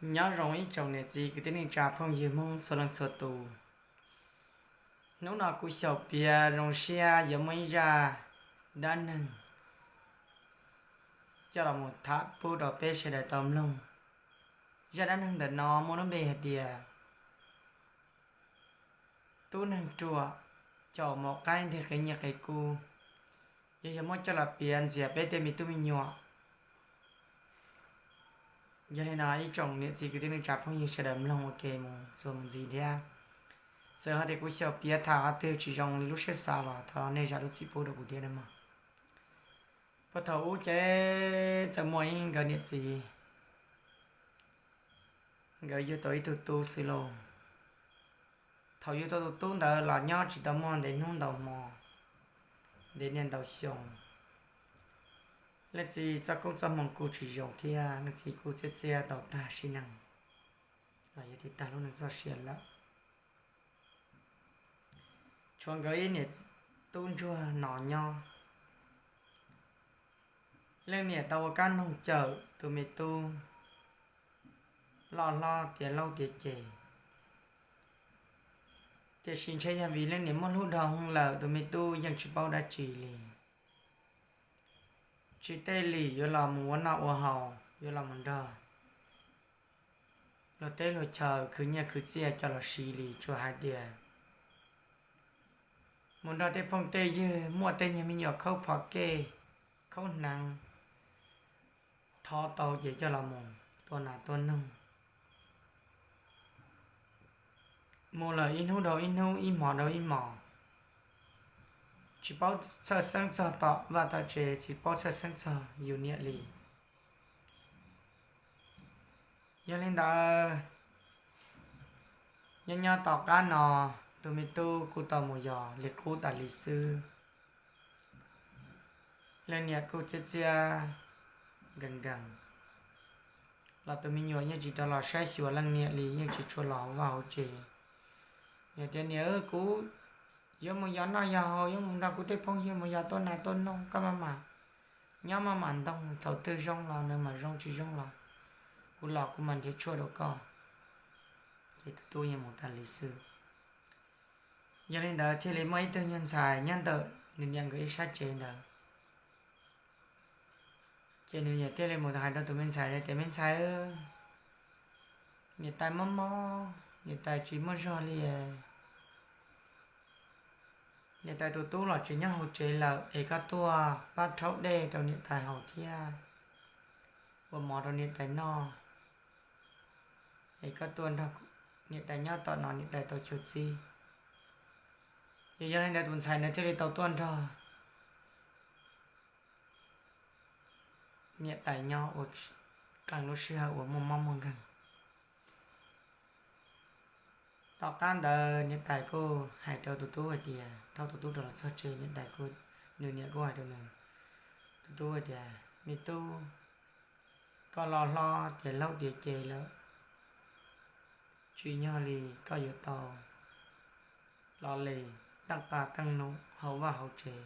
Nyob zoo ib tsoom niam txiv kwv tij neej tsa phooj ywg Hmoob txhua leej txhua tus. Hnub no kuv xyaum piav zoo siab yuav muaj ib zaj dab neeg coj los mus tham pub rau peb sawv daws tau mloog. Zaj dab neeg ntawm no muaj lub npe hais tias tub neeg ruam caum maum qaib nteg qiv nyiaj qiv kub. Yog yog muab coj los piav ntxias peb tej me tub me nyuam. Yog li no ib tsoom niam txiv kwv tij neej tsa phooj ywg sawv daws mloog ua ke mus txuas mus ntxiv thiab. Txawm hais tias kuv xyaum piav tham qhov twg tsis zoo li lub siab xav los thov nej zam lub txim pub rau kuv thiab nawb mog. Puag thaum ub ces txawm muaj ib nkawd niam txiv, nkawd yug tau ib tug tub xwb lauj. Thaum yug tau tus tub ntawd los nyob tsis tau muaj ntev hnub ntau hmo, ntev niaj ntau xyoo. Leej txiv txoj koob txoj hmoo kuj tsis zoo thiab leej txiv kuj txiab txiab tau tag sim neej los yog tias tag lub neej txoj sia lawm. Tshuav nkawd ib niam tub ntsuag no nyob. Leej niam tau ua kab noog cawm tus me tub loj hlob tiav laub tiav ces, tiam sis ntshe yog vim leej niam muaj hlub dhau lawm tus me tub yeej tsis paub dab tsi li. Tsis tej li yuav los mus ua noj ua haus, yuav los mus nrog luag teb luag chaw khwv nyiaj khwv txiaj coj los siv li, tsuas hais tias mus nrog tej phooj tej ywg muaj tej nyuag me nyuam khaub phom kej, khaub hneev, thov tau ces coj los mus tua nas tua noog. Mus lawm ib hnub dhau ib hnub, ib hmos dhau ib hmos, tsis paub txhawj xeeb txog tom vaj tom tsev, tsis paub txhawj xeeb txog yus niam li. Yog li ntawd, nyob nyob tom qab no, tus me tub kuj tau mus yos li qub tas li xwb. Leej niam kuj txiab txiab nkees nkees los tus me nyuam yeej tsis rov los saib xyuas leej niam li, yeej tsis tshua los hauv vaj hauv tsev. Niam tias, niam, kuv yuav mus yos noj yos haus, yuav mus nrog kuv tej phooj ywg mus yos tua nas tua noog, koj maj mam nyob maj mam ntoog, thaum twg zoo los nws mam zoo, tsis zoo los kuv los kuv mam nrhiav tshuaj rau koj. Ces tus tub yeej mus tas li xwb. Yog li ntawd thiaj li muaj ib tug nyuag ntxhais nyob ntawm nws niam nkawd ib sab tsev ntawd. Ces nws niam thiaj li mus hais rau tus me ntxhais tias, me ntxhais, niam tais mob mob, niam tais tsis muaj zog li. Niam tais tus tub los tsis nyob hauv tsev lawm, es koj tuaj pab rhaub dej rau niam tais haus thiab ua mov rau niam tais noj, es koj tuaj nrog niam tais nyob tom no niam tais tau chaw txib. Ces yog li ntawd tus ntxhais ntawd thiaj li tau tuaj nrog niam tais nyob ua qee lub sij hawm uas muaj mob muaj nkeeg. Tom qab ntawd niam tais kuj hais rau tus tub hais tias, thaum tus tub rov los txog tsev, niam tais, nws niam kuj hais rau nws, tus tub hais tias, me tub, koj los hlob tiav laub tiav cev lawm, tsim nyog li koj yuav tau los li teej qab teej num hauv vaj hauv tsev.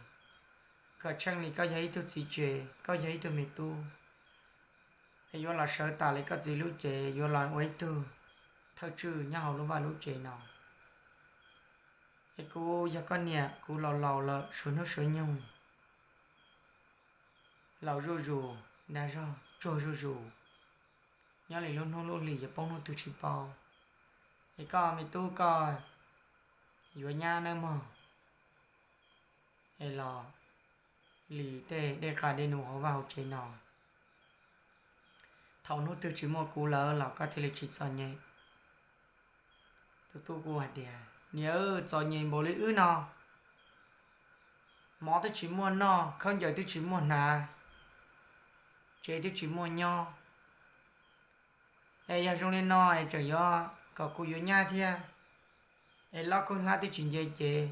Kom tsheej li koj yog ib tug txiv tsev, koj yog ib tug me tub, es yuav los sawv tas li koj txiv lub cev, yuav los ua ib tug thawj tswj nyob hauv lub vaj lub tsev no. Es kuv yog koj niam, kuv laus laus lawm, suav hnub suav nyoog, laus zuj zus, dag zog tsuag zuj zus, nyob li lub hnub lub hlis yuav poob hnub twg tsis paub. Es koj me tub koj yuav nyab nawb mog, es los li tej dej qab dej num hauv vaj hauv tsev no. Thaum hnub twg tsis muaj kuv lawm los koj thiaj li tsis txom nyem. Tus tub kuj hais tias, niam, txom nyem npaum li wb no, mov twb tsis muaj noj, khaub ncaws twb tsis muaj hnav, tsev twb tsis muaj nyob. Es yog zoo li no es tseem yuav kom kuv yuav nyab thiab, es loj kawg hlab twb tsis nce cev.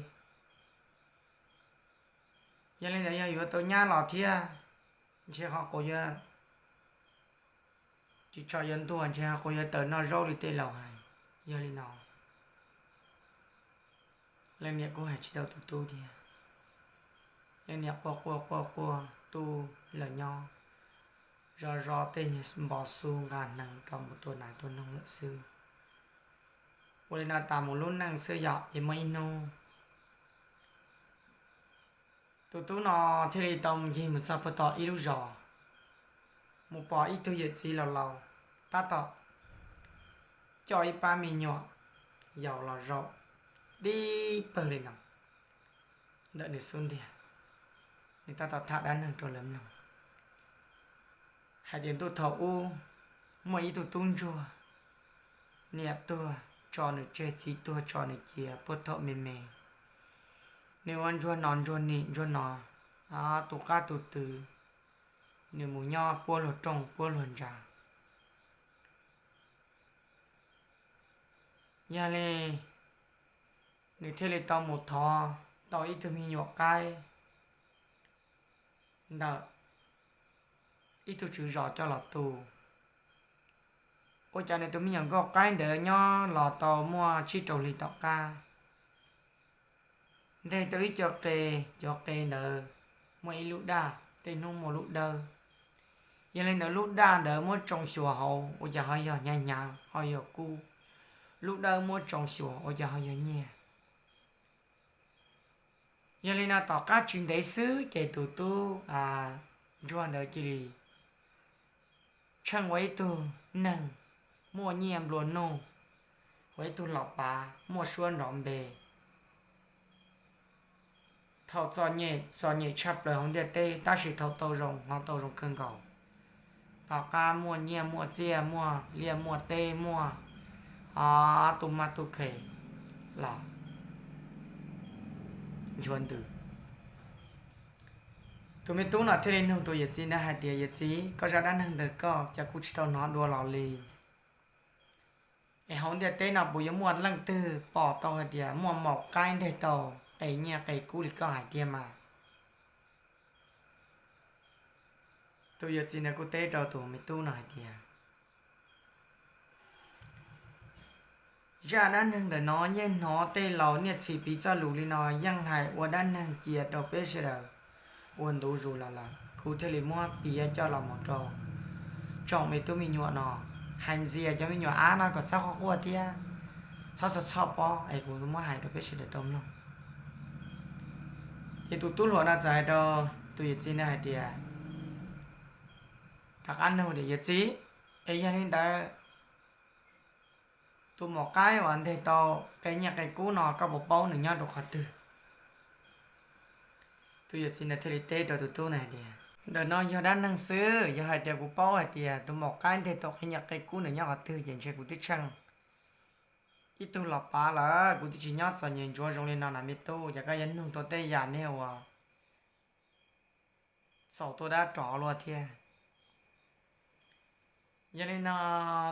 Yog li ntawd yog yuav tau nyab los thiab, ntshe ho quav yuav tsis tshua yuav ntuag, ntshe ho quav yuav tawm noj zaub li tej laus hais. Yog li no, leej niam kuj hais tsis tau tus tub thiab. Leej niam quaj quaj quaj quaj tu lawm nyob. zov zov tej npos xu nqa hneev rau mus tua nas tua noog lawm xwb. Ua li no tas mus lub neej xwb yom, ces muaj ib hnub tus tub no thiaj li tau mus ncig mus txog puag tom ib lub zos, mus pom ib tug yawm txiv laus laus tab tom coj ib pab me nyuam yaus los zaum tib pawg li no ntawm nws xub ntiag. Nws tab tom tham dab neeg rau lawv mloog hais tias ntuj thaum ub muaj ib tug tub ntsuag, niam tuag tso nws tseg, txiv tuag tso nws cia puag thaum me me. Nws ua ntsuag no ntsuag nim ntsuag no, tu qab tu twv, nws mus nyob puab luag rooj puab luag ntsa. Yog li nws thiaj li tau mus thov tau ib tug me nyuam qaib ntawm ib tug tswv zos coj los tu. Ua cas nws tus me nyuam nkauj qaib ntawd nyob los tau muaj tsib rau hli tom qab, nteg tau ib co qe, cov qe ntawd muaj ib lub daj, tej hnub muaj lub dawb. Yog li ntawd lub daj ntawd muab tsoo xyuas hauv ua cas ho yog hnyav hnyav ho yog kub, lub dawb muab tsoo xyuas ua cas ho yog nyiaj. Yog li no tom qab tsis ntev xwb ces tus tub ntsuag ntawd cia li tsheej ua ib tug neeg muaj nyiaj nplua nuj, ua ib tug los pav muaj suab nrov npe. Thaum txom nyem txom nyem tshaj plaws hauv ntiaj teb tab sis thaum tau zoo ho tau zoo kawg nkaus. Tom qab muaj nyiaj muaj txiaj muaj liaj muaj teb muaj ob tug mab tub qhe los nchuav ntws. Tus me tub no thiaj li nug tus yawm txiv ntawd hais tias, yawm txiv, koj zaj dab neeg ntawd koj cas kuv tsis tau hnov dua los li. Es hauv ntiaj teb no puas yuav muaj leej twg pom tau hais tias muaj maum qaib nteg tau qe nyiaj qe kub li koj hais tiag mas? Tus yawm txiv ntawd kuj teb rau tus me tub no hais tias, zaj dab neeg ntawm no yeej hnov tej laus niaj txhis piv txoj lus li no yeej hais ua dab neeg cia rau peb sawv daws ua ntu zus los lawm, kuv thiaj li muab piav coj los mus rau tsoom me tub me nyuam no, hais ntxias cov me nyuam ab no kom txhob quaj quaj thiab txhob txhoj txhoj pob es kuv muab hais rau peb sawv daws tau mloog. Ces tus tub hluas no txawm hais rau tus yawm txiv ntawd hais tias, rov qab nug tias, yawm txiv, es yog li ntawd tus maum qaib uas nteg tau qe nyiaj qe kub no koj puas paub nws nyob rau qhov twg? Tus yawm txiv ntawd thiaj li teb rau tus tub ntawd hais tias, ntawm no yog dab neeg xwb, yog hais tias kuv paub hais tias tus maum qaib nteg tau qe nyiaj qe kub nws nyob qhov twg ces ntshe kuv twb tsheej ib tug los pav lawm, kuv twb tsis nyob txom nyem ntsuav zoo li no na me tub, ces koj yuav nug tau tej yam niag uas txaus tua dab rov luaj thiab. Yog li no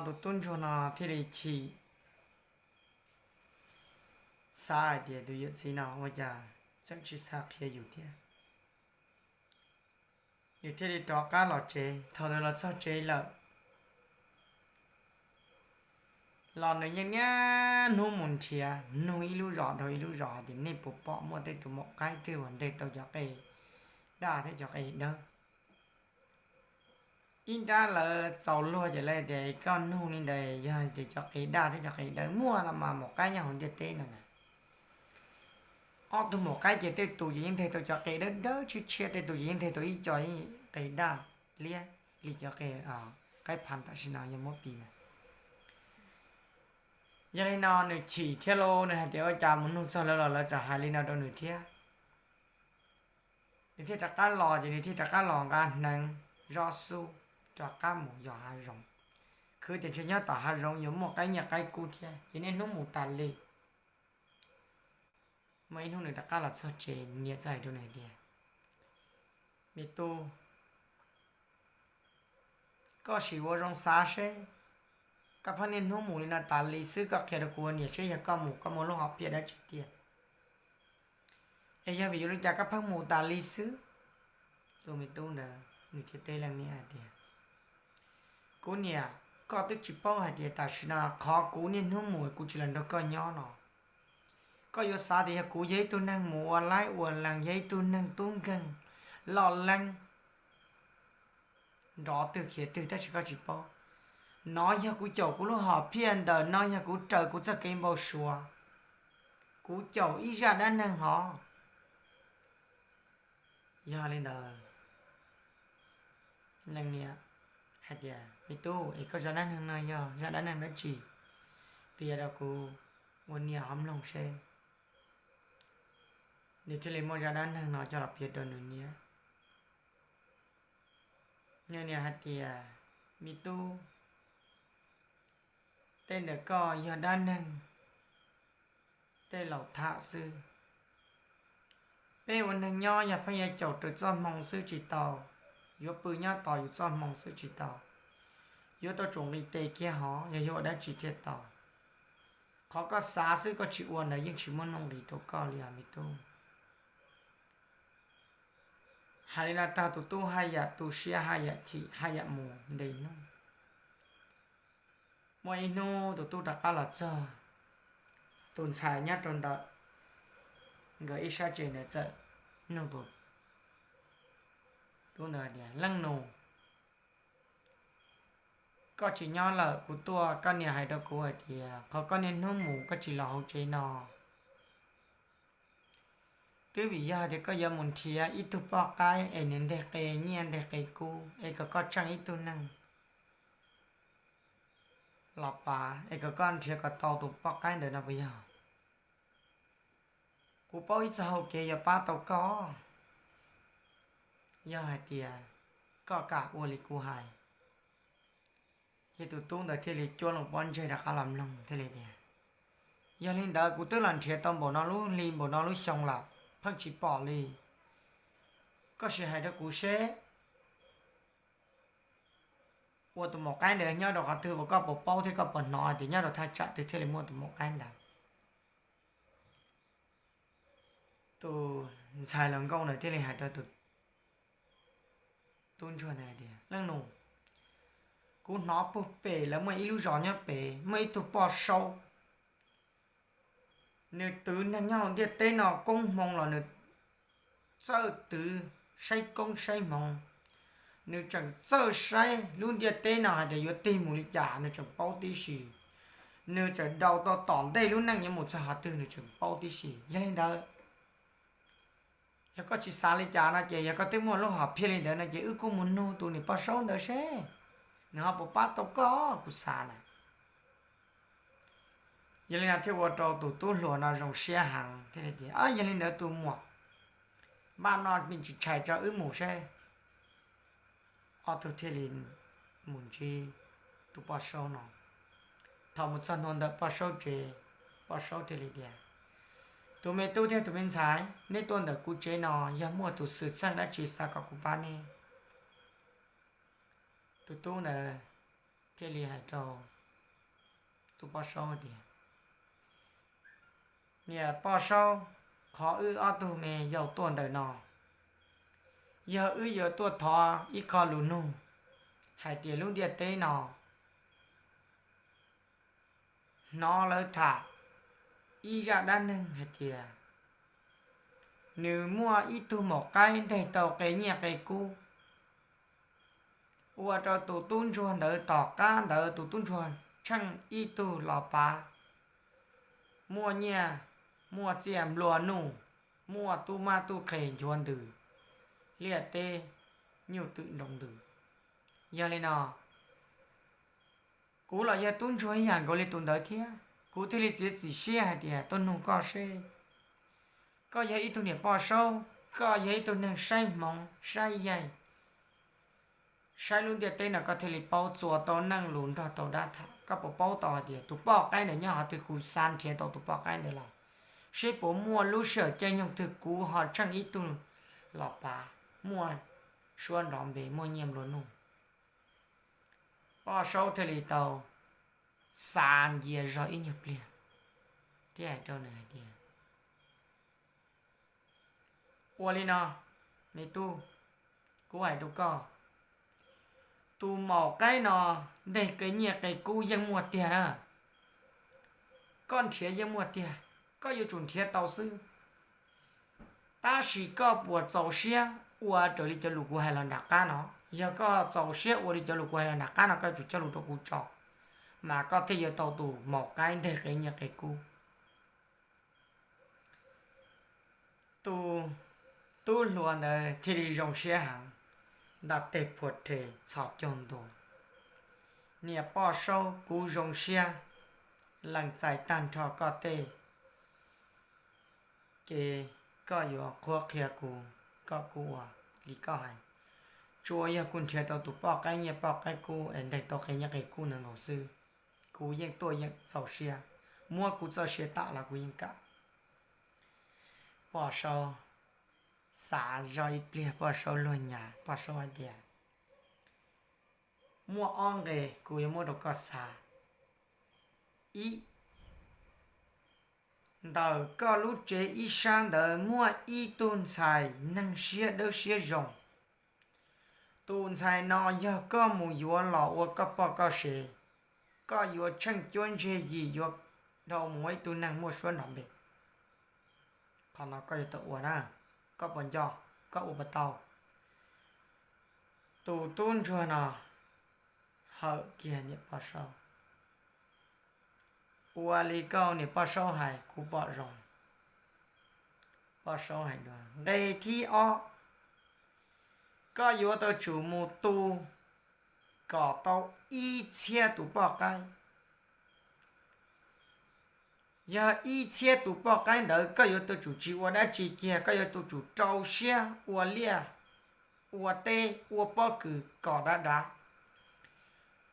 tus tub ntsuag no thiaj li chim, xav hais tias tus yawm txiv no ua cas tseem tsis xav qhia yus thiab. Nws thiaj li rov qab los tsev. Thaum nws los txog tsev lawm los nws yeej niaj hnub mus nrhiav nug ib lub zos dhau ib lub zos hais tias nej puas pom muaj tej tus maum qaib twg uas nteg tau cov qe daj thiab cov qe dawb. Ib nrab lawv txaus luag ces lawv tias, koj nug li ntawd yog tias cov qe daj thiab cov qe dawb muaj los mas maum qaib nyob hauv ntiaj teb no na. Ob tug maum qaib ces tej tus ces yeej nteg tau cov qe dawb dawb tshiab tshiab, tej tus ces yeej nteg tau ib co qe daj liab li cov qe qaib pha tam sim no yog muab piv na. Yog li no nws chim thiab lauj, nws hais tias ua cas mus nug txog lawv los lawv txawm hais li no rau nws thiab. Nws thiaj rov qab los ces nws thiaj rov qab los nqa hneev zov xub rov qab mus yos hav zoov. Khwv tias ntshe nyob tom hav zoov yuav muaj qaib nyiaj qaib kub thiab ces niaj hnub mus tas li. Muaj ib hnub nws rov qab los txog tsev, niam txawm hais rau nws hais tias, me tub, koj sim ua zoo xav seb, koj pheej niaj hnub mus li no tas li xwb, koj qhia rau kuv niam seb yog koj mus koj muaj lub hom phiaj dab tsi tiag, es yog vim yus li cas koj pheej mus tas li xwb? Tus me tub ntawd nws thiaj teb leej niam hais tias, kuv niam, koj twb tsis paub hais tias tam sim no qhov kuv niaj hnub mus kuv tsis los nrog koj nyob no, koj yuav xav tias yog kuv yog ib tug neeg mus ua laib ua lees, yog ib tug neeg tub nkeeg loj leeb, nrov twg khiav twg tab sis koj tsis paub. Nov yog kuv caum kuv lub hom phiaj, ntawm no yog kuv raws kuv txoj kev npau suav, kuv caum ib zaj dab neeg hov. Yog li ntawd, leej niam hais tias, Me tub, es koj zaj dab neeg no yog zaj dab neeg dab tsi? Piav rau kuv ua niam ho mloog seb. Nws thiaj li muab zaj dab neeg no coj los piav rau nws niam. Nws niam hais tias, Me tub, tej ntawm koj yog dab neeg tej laus tham xwb. Peb ua neeg nyob yog pheej yuav caum raws txoj hmoo xwb tsis tau, yuav pw nyob tos yus txoj hmoo xwb tsis tau, yuav tau tsum nqis tes kiag hov yog yuav ua dab tsi thiaj tau. Qhov koj xav xwb koj tsis ua ntawd yeej tsis muaj nuj nqis rau koj li os me tub. Hais li no tag tus tub haj yam tu siab haj yam chim haj yam mus nte hnub. Muaj ib hnub tus tub rov qab los txog, tus ntxhais nyob rau ntawm nkawd ib sab tsev ntawd txawm nug tus tub ntawd tias, Leej nus, koj tsis nyob lawm, kuv tuaj, koj niam hais rau kuv hais tias qhov koj niaj hnub mus koj tsis los hauv tsev no, twb vim yog tias koj yuav mus nrhiav ib tug poj qaib es nws nteg qe nyiaj nteg qe kub es kom koj tsheej ib tug neeg los pav es kom koj nrhiav kom tau tus poj qaib ntawd no puas yog? Kuv paub ib txog hauv kev yuav pab tau koj, yog hais tias koj kam ua li kuv hais. Ces tus tub ntawd thiaj li cuab loo pob ntseg rov qab los mloog thiaj li tias, Yog li ntawd kuv twb los nrhiav tau npaum no lub hli npaum no lub xyoo lawm pheej tsis pom li. Koj sim hais rau kuv seb, ua tus maum qaib ntawd nyob rau qhov twg uas koj puas paub thiab koj puas hnov tias nyob rau thaj tsam twg thiaj li muaj tus maum qaib ntawd? Tus ntxhais hluas nkauj ntawd thiaj li hais rau tus tub ntsuag ntawd tias, Leej nus, kuv hnov puag pem lawv muaj ib lub zos nyob pem muaj ib tug poj saub, nws twv neeg nyob hauv ntiaj teb no koob hmoov los nws txawj twv saib koob saib hmoov. Nws tseem txawj saib lub ntiaj teb no hais tias yuav tig mus li cas nws tseem paub tib si. Nws tseem daus tau tom ntej lub neej yuav mus txog qhov twg nws tseem paub tib si. Yog li ntawd, yog koj tsis xav li cas no ces yog koj twb muaj lub hom phiaj li ntawd no ces wb kuj mus nug tus niam poj saub ntawd seb nws ho puas pab tau koj, kuv xav na. Yog li no thiaj ua rau tus tub hluas no zoo siab heev thiaj li tias, Yog li ntawd tus muam, npaj no me ntsis tshais tso wb mus seb. Ob tug thiaj li mus ntsib tus poj saub no. Thaum mus txog ntua ntawm poj saub tsev, poj saub thiaj li tias, Tus me tub thiab tus me ntxhais, neb tuaj ntawm kuv tsev no yog muaj tus xwm txheej dab tsi xav kom kuv pab neb? Tus tub ntawd thiaj li hais rau tus poj saub tias, Niam poj saub, qhov wb ob tug me yau tuaj ntawm no yog wb yuav tuaj thov ib qho lus nug hais tias lub ntiaj teb no hnov lawv tham ib zaj dab neeg hais tias nws muaj ib tug maum qaib nteg tau qe nyiaj qe kub, ua rau tus tub ntsuag ntawd tom qab ntawd tus tub ntsuag tsheej ib tug los pav, muaj nyiaj muaj txiaj nplua nuj, muaj tub mab tub qhe nchuav ntws, liaj teb nyuj twm nroo ntws. Yog li no, kuv los yog tub ntsuag ib yam nkaus li tus ntawd thiab, kuv thiaj li txiav txim siab hais tias tuaj nug koj seb, koj yog ib tug niam poj saub, koj yog ib tug neeg saib hmoov saib yaig, saib lub ntiaj teb no koj thiaj li paub txuas tau neej lus nrog tau dab tham. Koj puas paub tau hais tias tus poj qaib ntawd nyob qhov twg, kuv xav nrhiav tau tus poj qaib ntawd los, seb puas muaj lub sij hawm caij nyoog twg kuv ho tsheej ib tug los pav, muaj suab nrov npe, muaj nyiaj nplua nuj? Poj saub thiaj li tau xav ncia zog ib nyuag pliag thiab hais rau nws hais tias, Ua li no, me tub, kuv hais rau koj, tus maum qaib no nteg qe nyiaj qe kub yeej muaj tiag na. Koj nrhiav yeej muaj tiag, koj yuav tsum nrhiav tau xwb. Tab sis koj puas txaus siab ua raws li cov lus kuv hais los nram qab no? Yog koj txaus siab ua li cov lus kuv hais los nram qab no koj yuav tsum cog lus rau kuv tso, mas koj thiaj yuav tau tus maum qaib nteg qe nyiaj qe kub. Tus tub hluas ntawd thiaj li zoo siab heev, nta tej phua rhe txhos caug ntua. Niam Poj Saub, kuv zoo siab lees txais tag nrho koj tej kev, koj yuav qhuab qhia kuv, koj kuj ua li koj hais. Tsuas yog kuv nrhiav tau tus poj qaib nyiaj poj qaib kub es nteg tau qe nyiaj qe kub ntawd nkaus xwb, kuv yeej tuaj yeem txaus siab, muab kuv txoj sia tam los kuv yeej kam. Poj Saub xav zoj ib pliag, Poj Saub luag nyas, Poj Saub hais tias, muaj ob nqe kuv yuav muab rau koj xav. Ib, ntawm koj lub tsev ib sab ntawd muaj ib tug ntxhais neeg siab dawb siab zoo. Tus ntxhais no yog koj mus yuav los ua koj poj koj sev, koj yuav tsheej cuab ntseg yim yuav dhau mus ua ib tug neeg muaj suab nrov npe. Qhov no koj yuav tau ua na, koj puas nco, koj ua puas tau? Tus tub ntsuag no hawm kiag niam Poj Saub. Ua li koj niam Poj Saub hais kuv pom zoo. Poj Saub hais dua, nqe thib ob, koj yuav tau tsum mus tu kom tau ib txhiab tus poj qaib. Yog ib txhiab tus poj qaib ntawd koj yuav tau tsum tsis ua dab tsi kiag, koj yuav tau tsum rau siab ua liaj, ua teb, ua pob kws kom dav dav.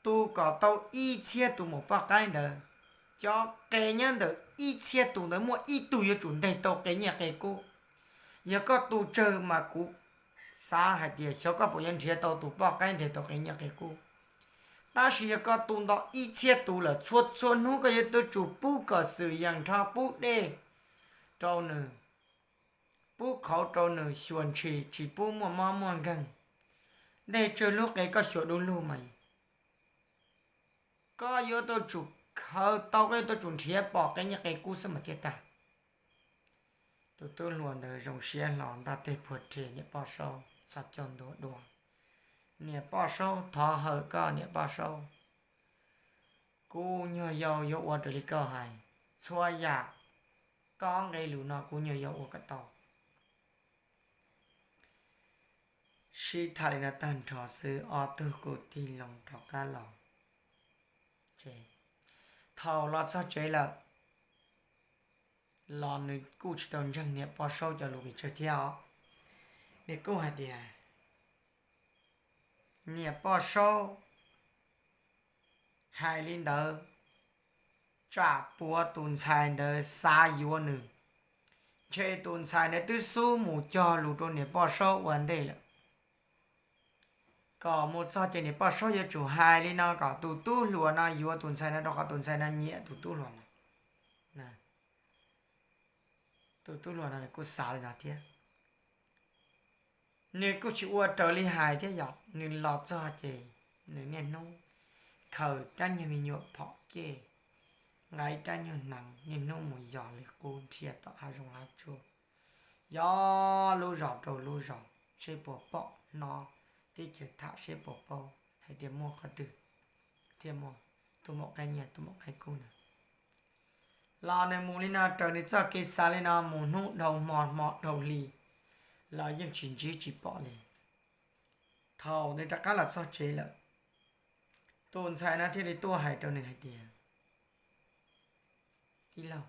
Tu kom tau ib txhiab tus maum poj qaib ntawd, cov qe nyob ntawm ib txhiab tus ntawd muaj ib tug yuav tsum nteg tau qe nyiaj qe kub. Yog koj tu tsawg mas kuv xav hais tias xyov koj puas yuav nrhiav tau tus poj qaib nteg tau qe nyiaj qe kub. Tab sis yog koj tu nto ib txhiab tus lawm, txhua txhua hnub koj yuav tau tsum pub kom xwm yees nrho, pub dej rau nws, pub qhauv rau nws xyuas ntshis, tsis pub muaj mob muaj nkeeg. Dej tsawg lub qe koj xyuas du lug mas koj yuav tau tsum khaws tau, koj yuav tau tsum nrhiav pom qe nyiaj qe kub xwb mas thiaj tag. Tus tub hluas ntawd zoo siab hlo nta tej puag rhe niam Poj Saub txhos caug ntua dua. Niam Poj Saub, thov hawm koj niam Poj Saub, kuv nyuag yau yuav ua raws li koj hais, txhua yam koj nqe lus no kuv nyuag yau ua kom tau. Sib tham li no tag nrho xwb ob tug kuj tig loo rov qab los tsev. Thaum los txog tsev lawm los nws kuj tsis tau ntseeg niam Poj Saub cov lus pes tsawg thiab os. Nws kuj hais tias, niam Poj Saub hais li ntawd, tsam puas tus ntxhais ntawd xav yuav nws, ntshe tus ntxhais ntawd twb xub mus cog lus rau niam Poj Saub ua ntej lawm. Kom mus txog ces niam Poj Saub yuav tsum hais li no kom tus tub hluas no yuav tus ntxhais no rau qhov tus ntxhais no nyiam tus tub hluas no. Tus tub hluas no nws kuj xav li no thiab. Nws kuj tsis ua raws li hais thiab yom, nws los txog ces nws niaj hnub khaws rab nyuag me nyuam phom kej, nqa ib rab nyuag hneev niaj hnub mus yos li qub nrhiav tom hav zoov hav tsuag, yos lub zos rau lub zos seb puas pom hnov teb chaws tham seb puas paub hais tias muaj qhov twg thiaj muaj tus maum qaib nyiaj tus maum qaib kub ntawd. Los nws mus li no raws nws txoj kev xav li no mus hnub dhau hmo hmo dhau hli los yeej tsis ntsib tsis pom li. Thaum nws rov qab los txog tsev lawm, tus ntxhais no thiaj li tuaj hais rau nws hais tias, ib laug,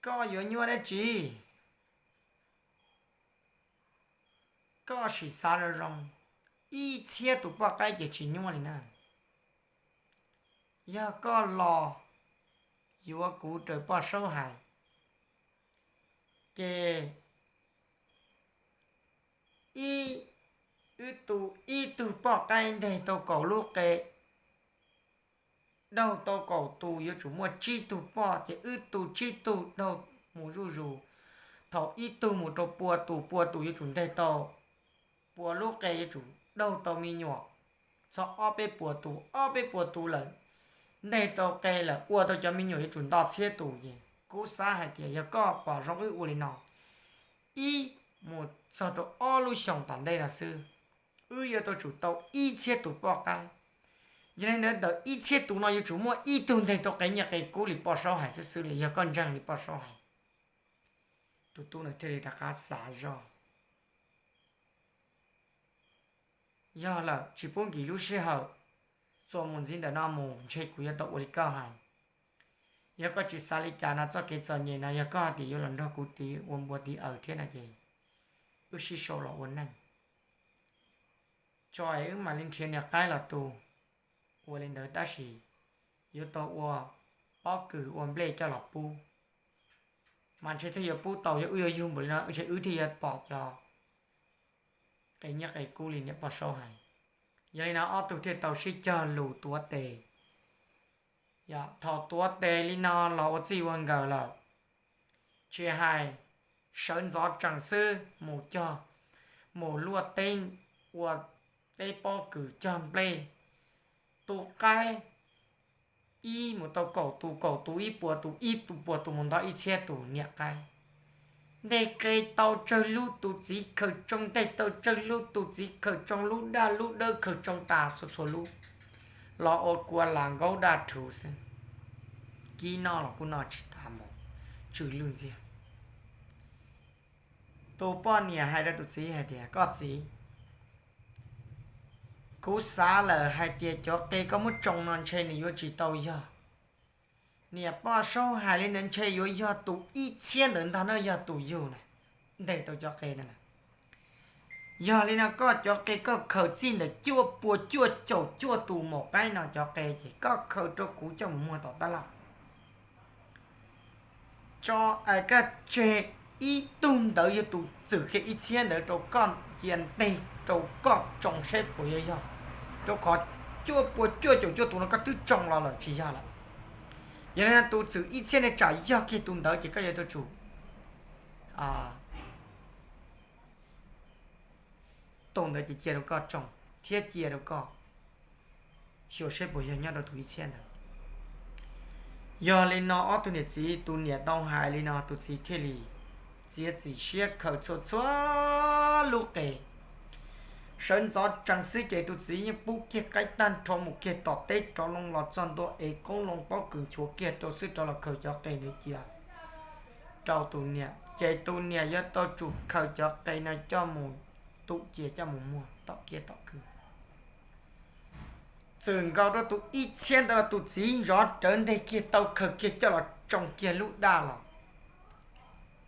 koj yuav nyuaj dab tsi? Koj sim xav zoo zoo, ib txhiab tus poj qaib ces tsis nyuaj li na. Yog koj los yuav kuv raws Poj Saub hais, ces ib, wb tu ib tug poj qaib nteg tau kaum lub qe, daug tau kaum tus yuav tsum muaj tsib tug poj, ces wb tu tsib tug daug mus zuj zus. Thaum ib tug mus rau pua tus, pua tus yuav tsum nteg tau, pua lub qe yuav tsum daug tau me nyuam txog ob peb puas tus, ob peb puas tus lawm, nteg tau qe lawm ua tau cov me nyuam yuav tsum nto txhiab tus. Ces kuv xav hais tias yog koj pom zoo wb ua li no, ib, mus txog rau ob lub xyoos tom ntej no xwb, wb yuav tau tsum tau ib txhiab tus poj qaib. Yog li ntawd ntawm ib txhiab tus no yuav tsum muaj ib tug nteg tau qe nyiaj qe kub li poj saub hais xwb xwb li, yog koj ntseeg li poj saub hais. Tus tub no thiaj li rov qab xav zoj, yog lawm tsis pub nkim lub sij hawm, txuas mus ntxiv ntawm no mus ntshe kuv yuav tau ua li koj hais. Yog koj tsis xav li cas no, txoj kev txom nyem no yog koj hais tias yuav los nrog kuv tiv ua npua tiv aws thiab no ces wb sib sau los ua neej tso es wb mam li nrhiav niam qaib los tu. Ua li ntawd tab sis yuav tau ua pob kws ua nplej coj los pub, mas ntshe thiaj yuav pub tau, yog wb yuav yug npaum li no ntshe wb thiaj yuav pom cov qe nyiaj qe kub li niam poj saub hais. Yog li no ob tug thiaj tau sib cog lus tuav tes. Yog thaum tuav tes li no los ua txij ua nkawm lawm, tsis hais sawv ntxov tsees xwb mus cog, mus luaj teb, ua teb pob kws cog nplej, tus qaib ib mus tau kaum tus, kaum tus ib puas tus, ib puas tus mus nto ib txhiab tus niam qaib. Nteg qe tau tsawg lub tus txiv khaws tsoo, nteg tau tsawg lub tus txiv khaws tsoo, lub daj lub dawb khaws tsoo tas txhua txhua lub, los ua kua las nkaub daj rhuv xwb. Kib noj los kuj noj tsis tas mus, tsw lwj ntxiag. Tus poj niam hais rau tus txiv hais tias, koj txiv, kuv xav lawm hais tias cov qe koj muab tsoo no ntshe nws yuav tsis tau yog. Niam poj saub hais li ntawd ntshe yuav yog tus ib txhiab ntawd ntag no yog tus yug na, nteg tau cov qe na. Yog li no koj cov qe koj khaws txij ntawm cuaj puas cuaj caum cuaj tus maum qaib no cov qe ces koj khaws rau kuv coj mus muag tom tab laj tso, es koj tseg ib tug ntawd yog tus txwm kiag ib txhiab ntawd rau koj cia nteg rau koj tsoo saib puas yuav yog, rau qhov cuaj puas cuaj caum cuaj tus no koj twb tsoo los lawm tsis yog lawm. Yog li no tus txwm ib txhiab ntawd tsam yog kiag tus ntawd ces koj yuav tau tsum tus ntawd ces cia rau koj tsoo thiab cia rau koj xyuas saib puas yog nyob rau tus ib txhiab ntawd. Yog li no ob tug niam txiv, tus niam tau hais li no tus txiv thiaj li txiav txim siab khaws txhua txhua lub qe. Sawv ntxov tsees xwb ces tus txiv yeej pub kiag qaib tag nrho mus kiag tom teb rov loo los txog ntua es qoob loo pob kws nchuav kiag rau xwb rov los khaws cov qe ntawd cia rau tus niam, ces tus niam yuav tau tsum khaws cov qe no coj mus tu cia coj mus muag tom kiab tom khw. Txwm nkaus rau tus ib txhiab ntawd los tus txiv zov rawv nteg kiag tau khaws kiag coj los tsoo kiag lub daj los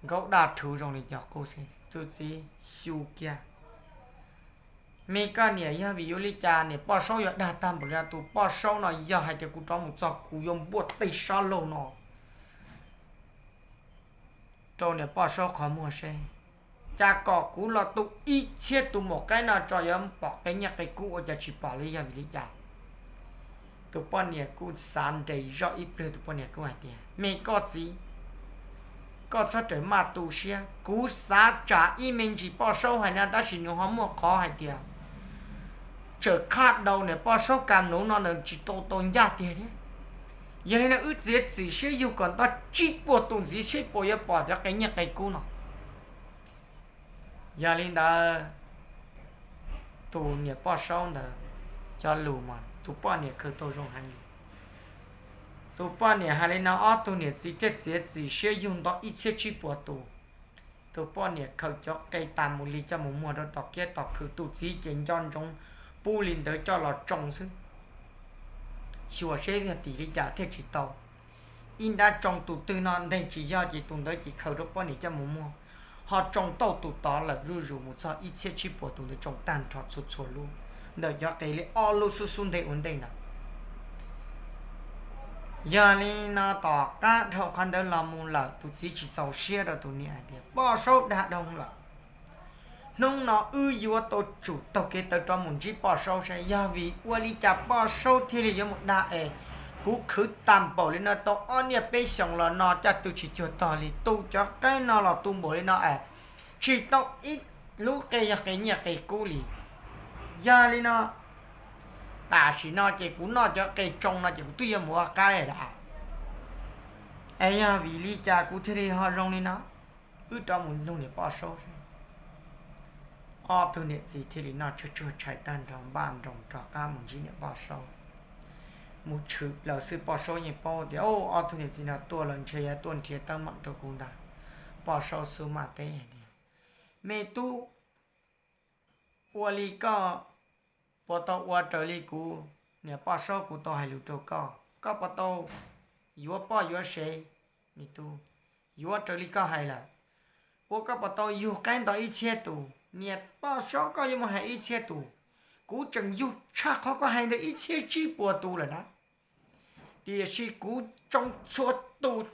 nkaub daj rhuv zoo li cov qub xwb. Tus txiv xyu kiag, me koj niam, yog vim yuav li cas niam poj saub yuav dag tag npaum li no? Tus poj saub no yog hais tias kuv rov mus txog kuv yuav npuaj tej sab laug no rau niam poj saub qhov muag seb, cas kom kuv los tu ib txhiab tus maum qaib no tso yuav pom qe nyiaj qe kub ua cas tsis pom li, yog vim li cas? Tus poj niam kuj xav nres zoj ib pliag, tus poj niam kuj hais tias, me koj txiv, koj txhob rawm maj tu siab, kuv xav tsam ib me ntsis poj saub hais no tab sis nws ho muaj qhov hais tias tsawm qhaj daus niam poj saub kas nuv no nws tsis tau tau ncaj tiag thiab. Yog li no wb txiav txim siab yug kom nto tsib puas tus ntxiv seb puas yuav pom cov qe nyiaj qe kub no. Yog li ntawd tus niam poj saub ntawd cov lus mas tus poj niam khaws tau zoo heev li. Tus poj niam hais li no ob tug niam txiv thiaj txiav txim siab yug nto ib txhiab tsib puas tus. Tus poj niam khaws cov qe tas mus li coj mus muag rau tom kiab tom khw, tus txiv ces nco ntsoov pub li ntawd coj los tsoo xwb, xyuas seb yog tim li cas thiaj tsis tau. Ib nrab tsoo tus twg no nteg tsis yog ces tus ntawd ces khaws rau poj niam coj mus muag, ho tsoo tau tus tod lawm zuj zus mus txog ib txhiab tsib puas tus ntawd tsoo tag nrho txhua txhua lub ntawm cov qe li ob lub xub xub nteg ua ntej ntawd. Yog li no tom qab dhau qhov ntawd los mus lawm tus txiv tsis txaus siab rau tus niam hais tias poj saub dag dhau lawm. Hnub no wb yuav tau tsum taug kev tawv rov mus ntsib poj saub saib yog vim ua li cas poj saub thiaj li yuav mus dag es kuv khwv tag npaum li no tau ob niaj peb xyoos los no caj tw tsis cuag tog li, tu cov qaib no los tu npaum li no es tsis tau ib lub qe yog qe nyiaj qe kub li. Yog li no tam sim no ces kuv noj cov qe tsoo no ces kuv twb yuav mus ua qaib lawm. Es yog vim li cas kuv thiaj li ho zoo li no? Wb rov mus nug niam poj saub saib. Ob tug niam txiv thiaj li noj tsuag tsuag tshais tag nrho npaj nroos rov qab mus ntsib niam Poj Saub. Mus tshwm plaws xwb Poj Saub yeej paub tias ob tug niam txiv no tuaj los ntshe yuav tuaj nrhiav teeb meem rau kuv ntag. Poj Saub xub maj teb hais tias, Me tub, ua li koj puas tau ua raws li kuv niam Poj Saub kuv tau hais lus rau koj? Koj puas tau yuav poj yuav sev? Me tub, yuav raws li koj hais lawm. Ua koj puas tau yug qaib nto ib txhiab tus? Niam Poj Saub, koj yuav mus hais ib txhiab tus? Kuv tseem yug tshaj qhov koj hais ntawd ib txhiab tsib puas tus lawm na. Tiam sis kuv tsoo txhua tus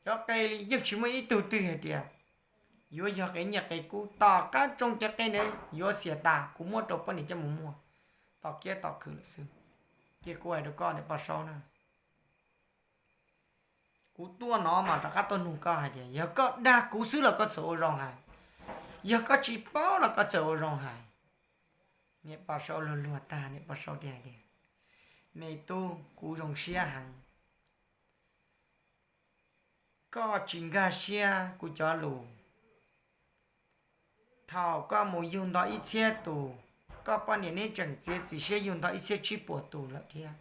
cov qe li yeej tsis muaj ib tug twg hais tias yuav yog qe nyiaj qe kub. Tom qab tsoo cov qe ntawd yuav xiam tas kuv muab rau poj niam coj mus muag tom kiab tom khw lawm xwb. Ces kuv hais rau koj niam Poj Saub na, kuv tuaj no mas rov qab tuaj nug koj hais tias yog koj dag kuv xwb los koj txawm ua zoo hais, yog koj tsis paub los koj txawm ua zoo hais. Niam Poj Saub luag luag tag, niam Poj Saub thiaj hais tias, Me tub, kuv zoo siab heev, koj tsis nkag siab kuv cov lus. Thaum koj mus yug nto ib txhiab tus, koj poj niam neb tseem txiav txim siab yug nto ib txhiab tsib puas tus lawm thiab,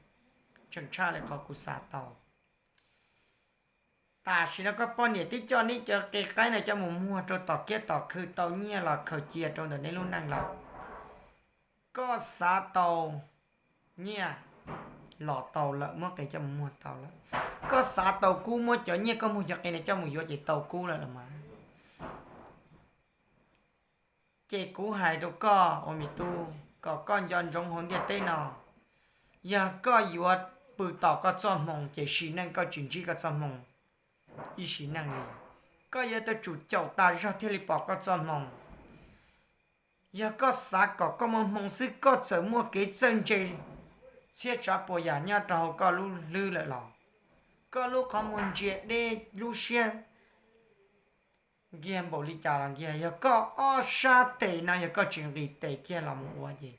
tseem tshaj li qhov kuv xav tau. Tam sim no koj poj niam twb coj neb cov qe qaib no coj mus muag rau tom kiab tom khw tau nyiaj los khaws cia rau ntawm neb lub neej lawm. Koj xav tau nyiaj los tau lawm, muab qe coj mus muag tau lawm. Koj xav tau kub, muab cov nyiaj koj muag cov qe no coj mus yuav ces tau kub lawm los mas. Ces kuv hais rau koj ua me tub kom koj nco ntsoov hauv ntiaj teb no, yog koj yuav pw tos koj txoj hmoo ces sim neej koj tsis ntsib koj txoj hmoo ib sim neej li. Koj yuav tau tsum caum tas zog thiaj li pom koj txoj hmoo. Yog koj xav kom koj muaj hmoo xwb, koj txawm muaj kev txawj ntse txhiab tsav puas yam nyob rau hauv koj lub hlwb lawm los koj lub qhov muag ntsia deb, lub siab nkiag npaum li cas los nkiag, yog koj ob sab tes no yog koj tsis nqis tes kiag los mus ua ces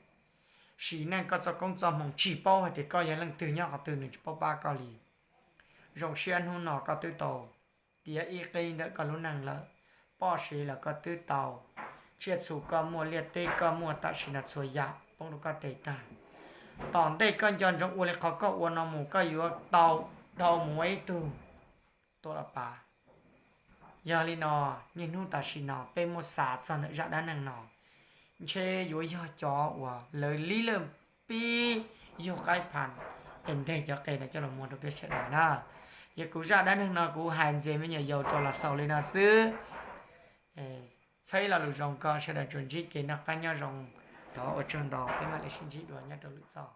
sim neej koj txoj koob txoj hmoo tsis paub hais tias koj yog leej twg nyob qhov twg nws tsis paub pab koj li. Zoo siab hnub no koj twb tau tiav ib qib ntawm koj lub neej lawm, poj sev los koj twb tau, tsiaj txhu koj muaj, liaj teb koj muaj, tam sim no txhua yam poob rau koj tes tag. Tom ntej koj nco ntsoov ua li qhov koj ua no mus koj yuav tau dhau mus ua ib tug tuam pav. Yog li no, niaj hnub tam sim no peb muab xav txog ntawm zaj dab neeg no, ntshe yuav yog cov uas lawv lib lawj pib yug qaib phan es nteg cov qe no coj los muag rau peb sawv daws na. Ces kuv zaj dab neeg no kuv hais ntxias me nyuam yaus rau los xaus li no xwb. Txhawb ib lo lus zoo kom sawv daws tsuas ntsib kev noj qab nyob zoo. Thov ua tsaug ntau, peb mam li sib ntsib dua nyob rau lwm txoj.